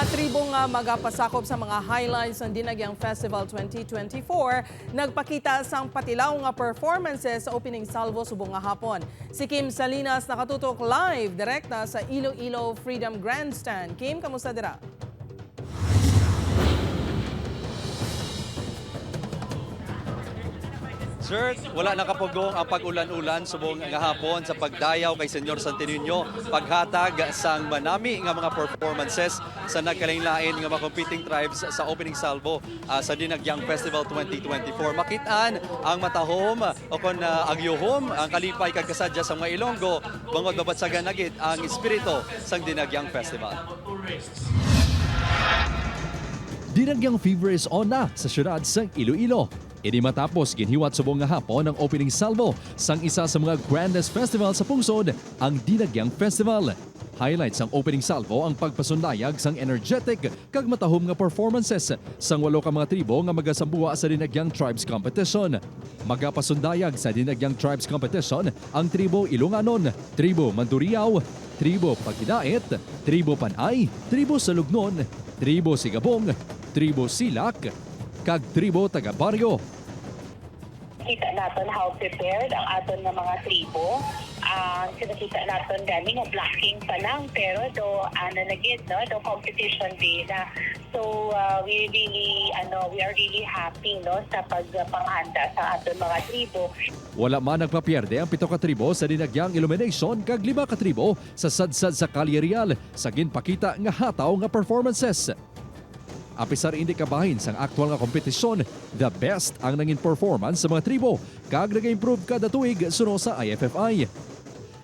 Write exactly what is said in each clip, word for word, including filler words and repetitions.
Tribo nga magapasakop sa mga highlights sang Dinagyang Festival twenty twenty-four nagpakita sang patilaw nga performances sa opening salvo subong nga hapon. Si Kim Salinas nakatutok live direkta sa Iloilo Freedom Grandstand. Kim, kamusta dira? Sir, wala nakapugong ang pag-ulan-ulan subong nga hapon sa pagdayaw kay Senyor Santo Niño, paghatag sang manami nga mga performances sa nagkalain-lain nga mga competing tribes sa opening salvo ah, sa Dinagyang Festival twenty twenty-four. Makit-an ang matahom o kon ah, agyuhom, ang kalipay kag kasadya sa mga Ilonggo bangod mabatsagan na gid ang espiritu sang Dinagyang Festival. Dinagyang fever is on na sa siyudad sang Iloilo. Ini matapos ginhiwat subong nga hapon ang opening salvo sang isa sa mga grandest festival sa pungsod, ang Dinagyang Festival. Highlight sang opening salvo ang pagpasundayag sang energetic kag matahom nga performances sang walo ka mga tribo nga magasambuha sa Dinagyang Tribes Competition. Magapasundayag sa Dinagyang Tribes Competition ang tribo Ilonganon, tribo Manduriao, tribo Pagidait, tribo Panay, tribo Salugnon, tribo Sigabong, tribo Silak, kag tribo Taga-Barrio. Kita naton how prepared ang aton nga mga tribo. Ah, nakita naton gani nga blocking pa lang, pero do ano na gid, no, do competition day na. So uh, we really ano we are really happy, no, sa pagpanghanda sa aton mga tribo. Wala man nagpapierde ang pito ka tribo sa Dinagyang Illumination kag lima ka tribo sa sadsad sa Kalye Real sa ginpakita nga hataw nga performances. Apisar indi kabahin sang aktual nga kompetisyon, the best ang nangin performance sa mga tribo kag nag-improve kada tuig suno sa I F F I.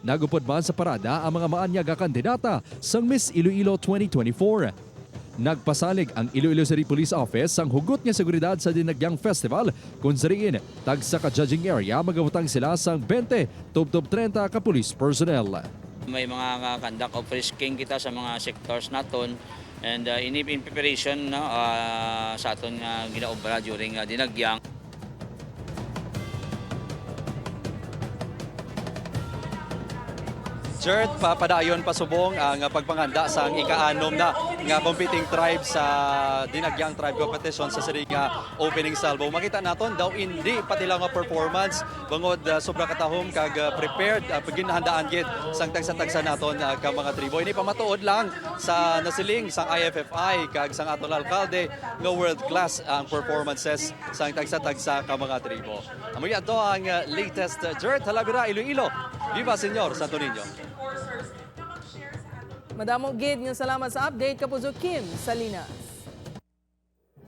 Nagupod man sa parada ang mga maanyag nga kandidata sang Miss Iloilo twenty twenty-four. Nagpasalig ang Iloilo City Police Office sang hugot nga seguridad sa Dinagyang Festival, kun sa diin tagsa ka judging area magabutang sila sang twenty tubtob treinta ka police personnel. May mga nga conduct of frisking kita sa mga sectors naton and uh, in, in preparation no, uh, sa aton nga ginaobra during uh, Dinagyang. Sir, papadayon pa subong ang pagpanganda sang ika-anom na nga competing tribe sa Dinagyang Tribe Competition sa sini nga opening salvo. Makita naton daw indi patilaw nga performance bangod uh, sobra katahom kag uh, prepared uh, ginhandaan gid sang tagsa-tagsa naton uh, ka mga tribo. Ini pamatuod lang sa nasiling sang I F F I kag sang aton alkalde nga world class ang performances sang tagsa-tagsa ka mga tribo. Amo yadto ang uh, latest uh, Jert Halabira Iloilo. Viva Senyor Santo Niño! Madamo gid nga salamat sa update, Kapuso Kim Salinas.